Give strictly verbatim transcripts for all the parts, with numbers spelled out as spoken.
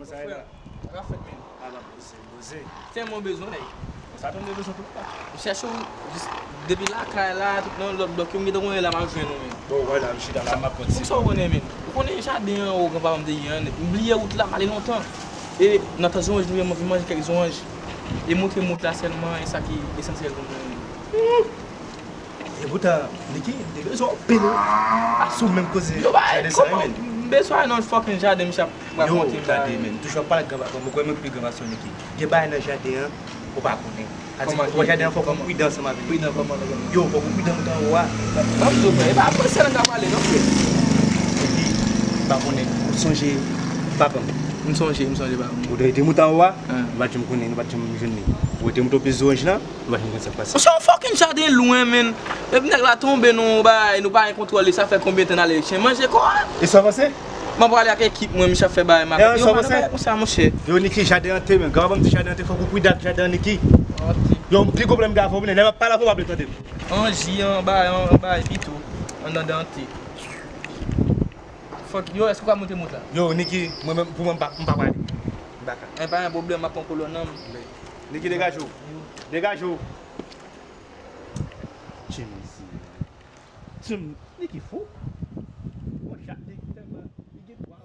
Sa e la. Sa ka fèt, men. A, pa poze, poze. Tèlman bezwen nèg. Sa tonbe bezwen pou pa. M chèche w jis depi lakay la, tout nan lòt blòk yo, m gentan konnen la m ap jwenn ou, men. Bon, wè la, m chita la, m ap kontinye. Pou sa w konnen, men. Ou konnen jaden an, o granpapa m te gen an, m bliye wout la, m ale lontan. E nan tan zonj, nou, m anvi manje kèk zonj. E montre m wout la sèlman, e sa ki esansyèl pou mwen, men. E poutan, Niki, m te bezwen w anpil, wi. Asou menm koze jaden sa, men. M bezwen nan fucking jaden, misye ap rakonte m bagay. Yo, gade, men. Toujou ap pale ak granpapa m, ou kwè mwen pi gran pase w, Niki. Gen bagay nan jaden an, ou pa konnen. Sa di, ou wè jaden an, fòk ou pridan ansanm avè l. Pridan kòman, nèg? Yo, fòk ou pridan mouton an, wa. M ap di w, frè, e pa fransè nan ka pale, non, frè. Epi, m pa konnen, ou sonje papa m? M sonje, m sonje papa m. Ou te rete mouton an, wa? Nou pa t janm konnen, nou pa t janm jwenn li. Ou rete mouton pi zoranj lan, nou pa t janm konn sa k pase. Se yon fucking jaden lwen, men. Epi nèg la tonbe, nou bay, nou pa gen kontwòl li, sa fè konbyen tan n ale chen manje kò a? E sa w panse? Mwen prale ak ekip mwen, misye ap fè bagay makak. Yo, pa nan bagay konsa, monchè. Yo, Niki, jaden an te, men. Granpapa m di jaden an te, fòk ou pridan ak jaden an, Niki. Ok. Yo, m pi gwo pwoblèm m gen avè w, men. Lè m ap pale avè w, pa vle tande m. Anji, an bagay, an bagay pito. An nan dante. Fòk, yo, èske w ka monte mont la? Yo, Niki, mwen menm, pou mwen, m pa, m pa prale. M pa ka. E pa yon pwoblèm, m ap pran kolòn nan. Niki, degaje w. Degaje w. Tchè, mezi. Tchè, Niki fou. Bon, chak Niki tèlman, li gen twa.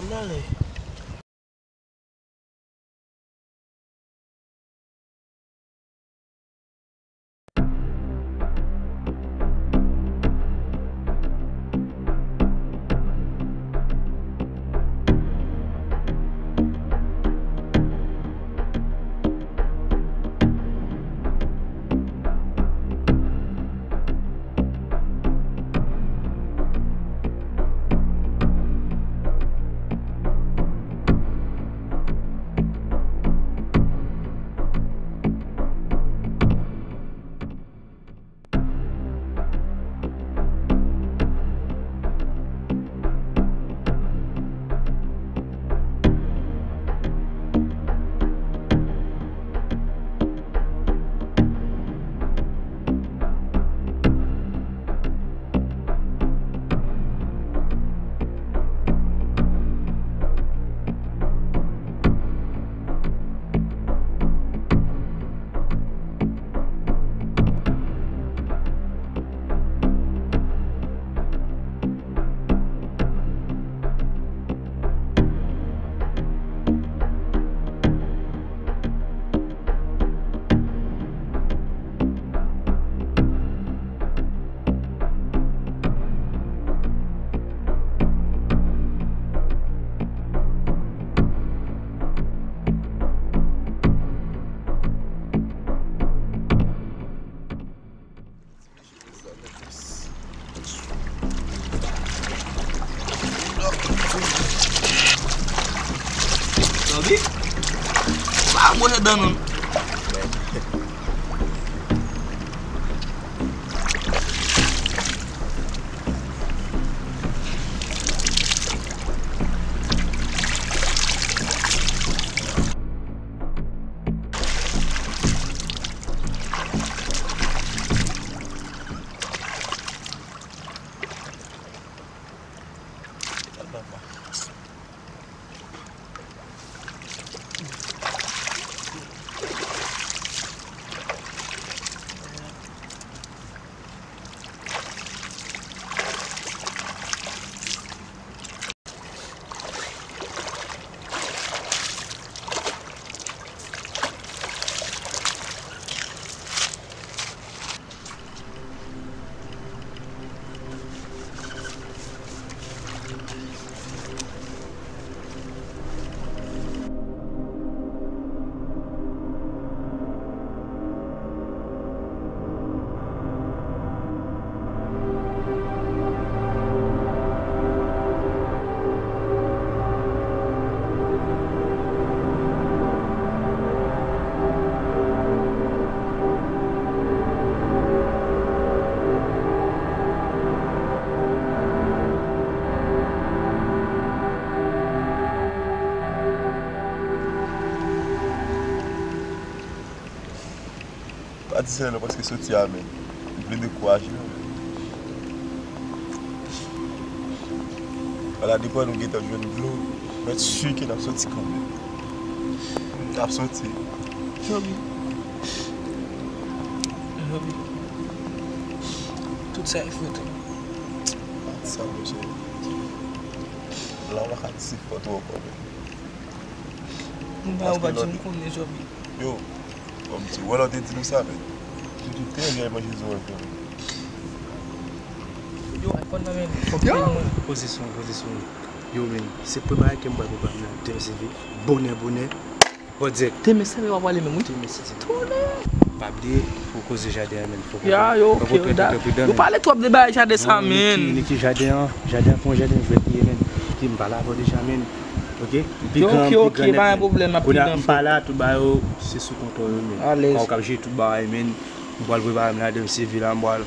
N ale. Tande? Pa bwè dan non. Pa di sa non, paske soti a menm. M vle dekouraje nou menm. Ala depi nou gentan jwenn dlo, mèt si ke n ap soti kanmenm. N ap soti. Joby. Joby. Tout sa e fòt ou. Pa di sa, monchè. La, w pa ka di se fòt ou ankò menm. M pa, ou pa janm konnen, Joby. Yo, kòm ti, ou wè lè w te di nou sa, men. Jojo te lè manje zo an, frè. Yo, iPhone nan men, fòk peye mwen. Poze son, poze son. Yo, men, se prepare ke m pral prepare m nan demen se vre. Bonè, bonè. Bon, dirèk. Demen se vre w ap prale menm, wi. Demen se vre. Tonnè! Pa bliye, pou koze jaden an, men. Fòk ou, ya, yo, fòk ou trè, trè pridan, men. Ou pale twòp de bagay jaden sa, men. Niki, Niki, jaden an, jaden an, fè yon jaden vèt li ye, men. Niki, m pale avè w deja, men. Ok? M pi gran, m pi gran nèt, men. Kounye a, m pale a tout bagay yo, se sou kontwòl ou, men. Alèz. Ou k ap jere tout bagay, men. M pral prepare m ladan, se vre la, m pral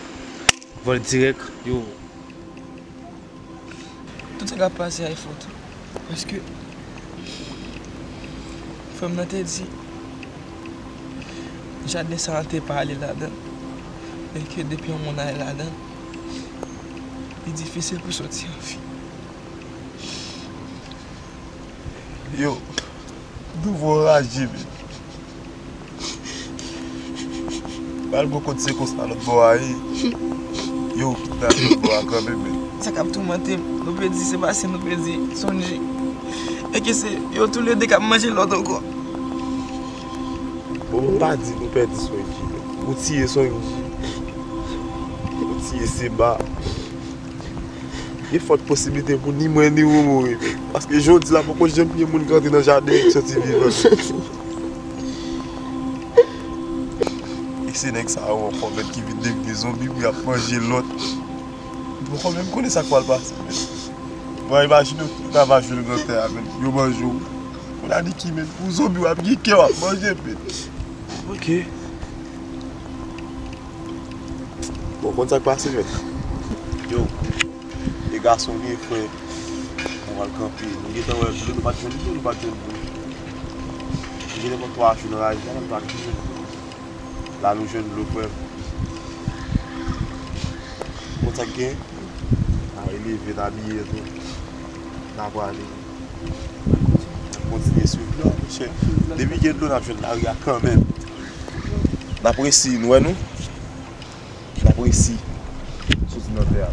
vòl dirèk, yo. Tout sa k ap pase a e fòt ou. Paske frè m nan te di, jaden sa a te pa ale ladan l. E ke depi yon moun ale ladan l, li difisil pou soti anvi. Yo, Douvo raje, men. Malgre w konn se konsa lòt bò a ye. Yo, kit nan lòt bò a kanmenm, men. Sa k ap toumante m, nou pèdi, se pase nou pèdi Sonji. Ke se yo toulede k ap manje lòt ankò. Bon, m pa di nou pèdi Sonji. Ou tiye Sonji. Ou tiye Seba. Gen fòt posiblite pou ni mwen ni ou mouri. Paske jodi la poko janm gen moun ki rantre nan jaden ki soti vivan. E se nèg sa yo ankò, menm, ki vin devni zonbi pou y ap manje lòt. M poko menm konnen sa k pral pase, menm. Bon, imajine w ta va jwenn nan tè a, menm. Yo manje w. Kounye a di ki, menm, pou zonbi w ap gen kè w ap manje, menm. Ok. Bon, konn sa k pase, menm. Yo, e gason li, frè. Nou pral kanpe. Nou gentan wè dlo, nou pa t jwenn dlo, nou pa t jwenn dlo. Nou gen nenpòt twa jou nan lari la, nou pa t jwenn dlo. La nou jwenn dlo, frè. Konn sa k gen? N a eleve, n abiye tou. N a prale. N ap kontinye swiv dlo a, monchè. Depi gen dlo, n ap jwenn lari a kanmenm. N ap resi, nou wè nou? N ap resi soti nan tè a.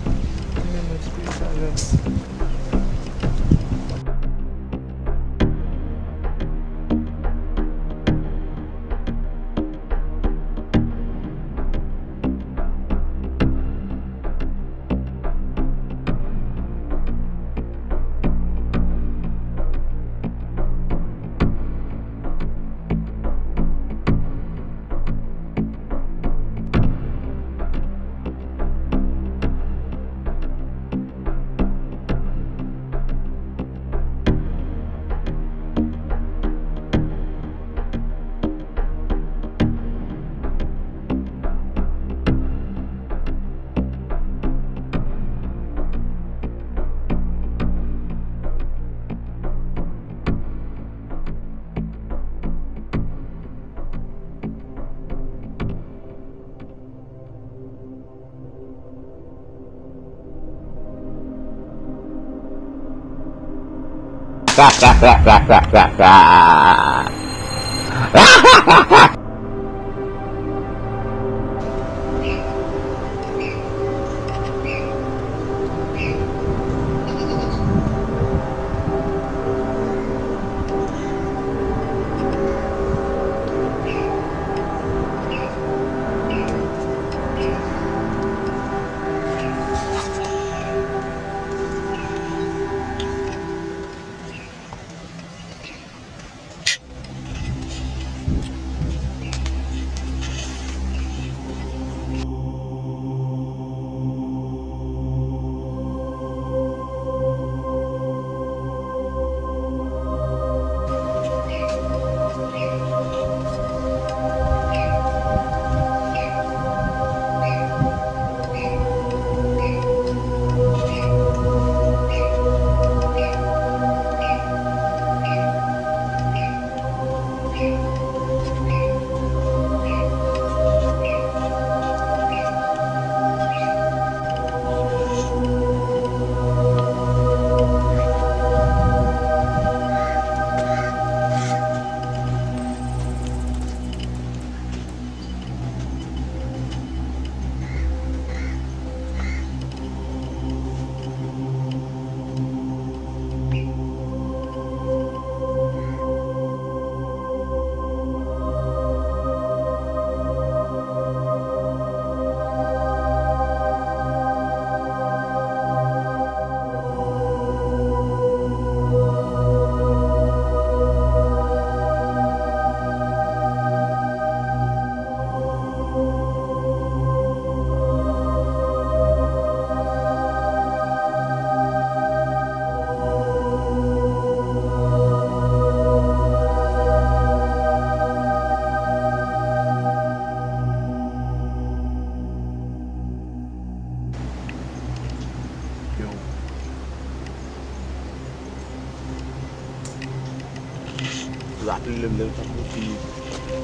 Raple lè m, lè m t ap monte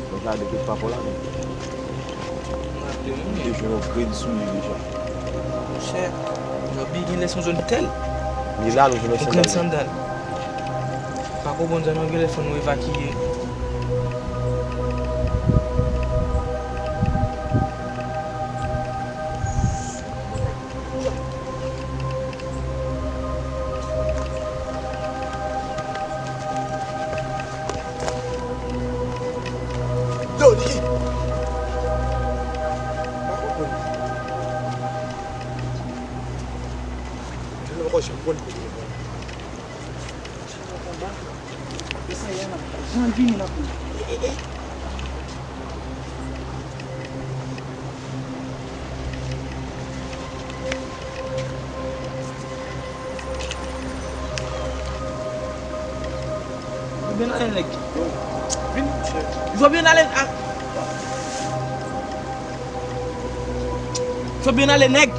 nan jaden kot papa w la, non? M raple m, wi. M te jwenn yon grenn soulye deja. Monchè, Jòbi gen lè se yon zòn tèl. Li la, nou jwenn yon grenn sandal. Sandal. Pa konprann sa, non, gen lè fò nou evakye. Niki. M pa konprann. Mwen pa janm konn kote l pral. Jan l vini nan kou. Yo byen ale nèg. Vin. Yo byen ale a. Yo byen ale nèg.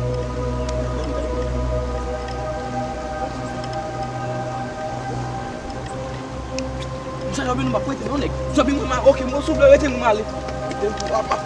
Sa yo byen nou pa prete non nèg. Yo byen mwen ma oke mwen souple rete mwen ale. Rete pou papa.